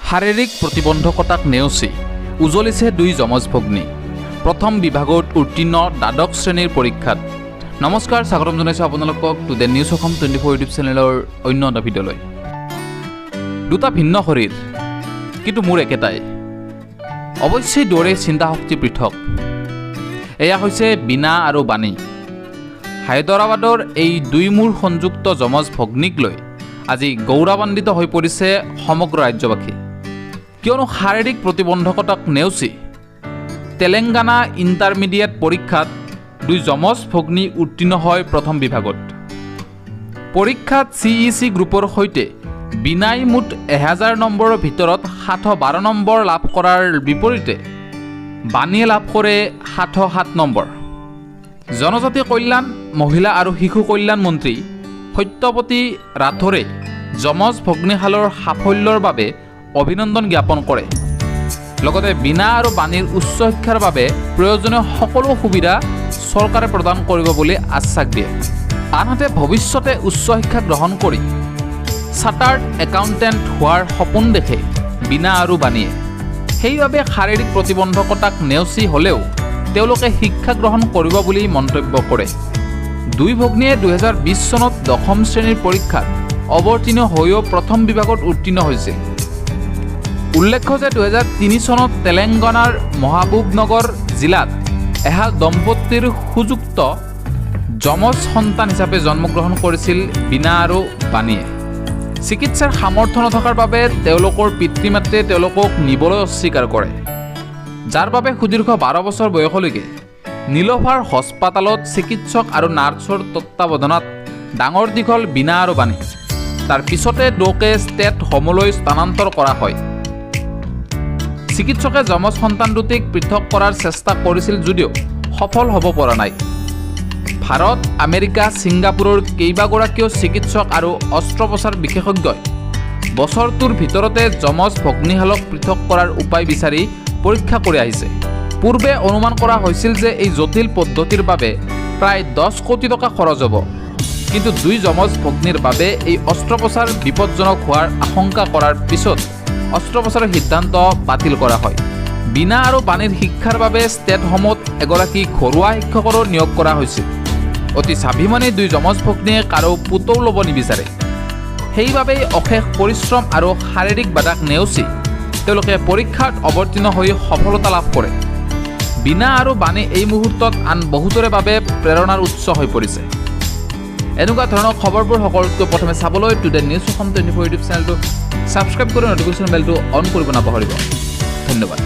শাৰীৰিক প্ৰতিবন্ধকতাক নেওচি উজলিছে দুই যমজ ভগ্নী, প্ৰথম বিভাগত উত্তীৰ্ণ দ্বাদশ শ্ৰেণীৰ পৰীক্ষাত। নমস্কাৰ, স্বাগতম জনাইছোঁ আপোনালোকক টুডে নিউজ অসম 24 ইউটিউব চেনেলৰ অন্য এটা ভিডিঅ'লৈ। দুটা ভিন্ন শৰীৰ, কিন্তু মোৰ একেটাই। অৱশ্যেই দৰে চিন্তাশক্তি পৃথক। এয়া হৈছে বীণা আৰু বাণী। হায়দৰাবাদৰ এই দুই মূৰ সংযুক্ত যমজ ভগ্নীক লৈ আজি গৌৰৱান্বিত হৈ পৰিছে সমগ্ৰ ৰাজ্যবাসী। কিয়নো শাৰীৰিক প্ৰতিবন্ধকতাক নেওচি তেলেংগানা ইণ্টাৰমিডিয়েট পৰীক্ষাত দুই যমজ ভগ্নী উত্তীৰ্ণ হয় প্ৰথম বিভাগত। পৰীক্ষাত চিইচি গ্ৰুপৰ সৈতে বীণাই মুঠ 1000 নম্বৰৰ ভিতৰত 712 নম্বৰ লাভ কৰাৰ বিপৰীতে বাণীয়ে লাভ কৰে 707 নম্বৰ। জনজাতি কল্যাণ, মহিলা আৰু শিশু কল্যাণ মন্ত্ৰী সত্যৱতী ৰাথোৰে যমজ ভগ্নীহালৰ সাফল্যৰ বাবে অভিনন্দন জ্ঞাপন কৰে। লগতে বীণা আৰু বাণীৰ উচ্চ শিক্ষাৰ বাবে প্ৰয়োজনীয় সকলো সুবিধা চৰকাৰে প্ৰদান কৰিব বুলি আশ্বাস দিয়ে। আনহাতে ভৱিষ্যতে উচ্চ শিক্ষা গ্ৰহণ কৰি চাৰ্টাৰ্ড একাউণ্টেণ্ট হোৱাৰ সপোন দেখে বীণা আৰু বাণীয়ে। সেইবাবে শাৰীৰিক প্ৰতিবন্ধকতাক নেওচি হ'লেও তেওঁলোকে শিক্ষা গ্ৰহণ কৰিব বুলি মন্তব্য কৰে। দুই ভগ্নীয়ে 2020 চনত দশম শ্ৰেণীৰ পৰীক্ষাত অৱতীৰ্ণ হৈও প্ৰথম বিভাগত উত্তীৰ্ণ হৈছিল। উল্লেখ্য যে 2003 চনত তেলেংগানাৰ মহাবুবনগৰ জিলাত এহাল দম্পতীৰ সুযুক্ত যমজ সন্তান হিচাপে জন্মগ্ৰহণ কৰিছিল বীণা আৰু বাণীয়ে। চিকিৎসাৰ সামৰ্থ্য নথকাৰ বাবে তেওঁলোকৰ পিতৃ মাতৃয়ে তেওঁলোকক নিবলৈ অস্বীকাৰ কৰে, যাৰ বাবে সুদীৰ্ঘ 12 বছৰ বয়সলৈকে নীলোফাৰ হস্পাতালত চিকিৎসক আৰু নাৰ্ছৰ তত্বাৱধানত ডাঙৰ দীঘল বীণা আৰু বাণী। তাৰ পিছতে দুয়োকে ষ্টেট হোমলৈ স্থানান্তৰ কৰা হয়। চিকিৎসকে যমজ সন্তান দুটিক পৃথক কৰাৰ চেষ্টা কৰিছিল যদিও সফল হ'ব পৰা নাই। ভাৰত, আমেৰিকা, ছিংগাপুৰৰ কেইবাগৰাকীও চিকিৎসক আৰু অস্ত্ৰোপচাৰ বিশেষজ্ঞই বছৰটোৰ ভিতৰতে যমজ ভগ্নীহালক পৃথক কৰাৰ উপায় বিচাৰি পৰীক্ষা কৰি আহিছে। পূৰ্বে অনুমান কৰা হৈছিল যে এই জটিল পদ্ধতিৰ বাবে প্ৰায় 10 কোটি টকা খৰচ হ'ব। কিন্তু দুই যমজ ভগ্নীৰ বাবে এই অস্ত্ৰোপচাৰ বিপদজনক হোৱাৰ আশংকা কৰাৰ পিছত অস্ত্ৰোপচাৰৰ সিদ্ধান্ত বাতিল কৰা হয়। বীণা আৰু বাণীৰ শিক্ষাৰ বাবে ষ্টেট হোমত এগৰাকী ঘৰুৱা শিক্ষকৰো নিয়োগ কৰা হৈছিল। অতি স্বাভিমানী দুই যমজ ভগ্নীয়ে কাৰো পুতৌ ল'ব নিবিচাৰে। সেইবাবেই অশেষ পৰিশ্ৰম আৰু শাৰীৰিক বাধাক নেওচি তেওঁলোকে পৰীক্ষাত অৱতীৰ্ণ হৈ সফলতা লাভ কৰে। বীণা আৰু বাণী এই মুহূৰ্তত আন বহুতৰে বাবে প্ৰেৰণাৰ উৎস হৈ পৰিছে। এনেকুৱা ধৰণৰ খবৰবোৰ সকলোতকৈ প্ৰথমে চাবলৈ টুডে নিউজ অসম 24 ইউটিউব চেনেলটো ছাবস্ক্ৰাইব কৰি নটিফিকেশ্যন বেলটো অন কৰিব নাপাহৰিব। ধন্যবাদ।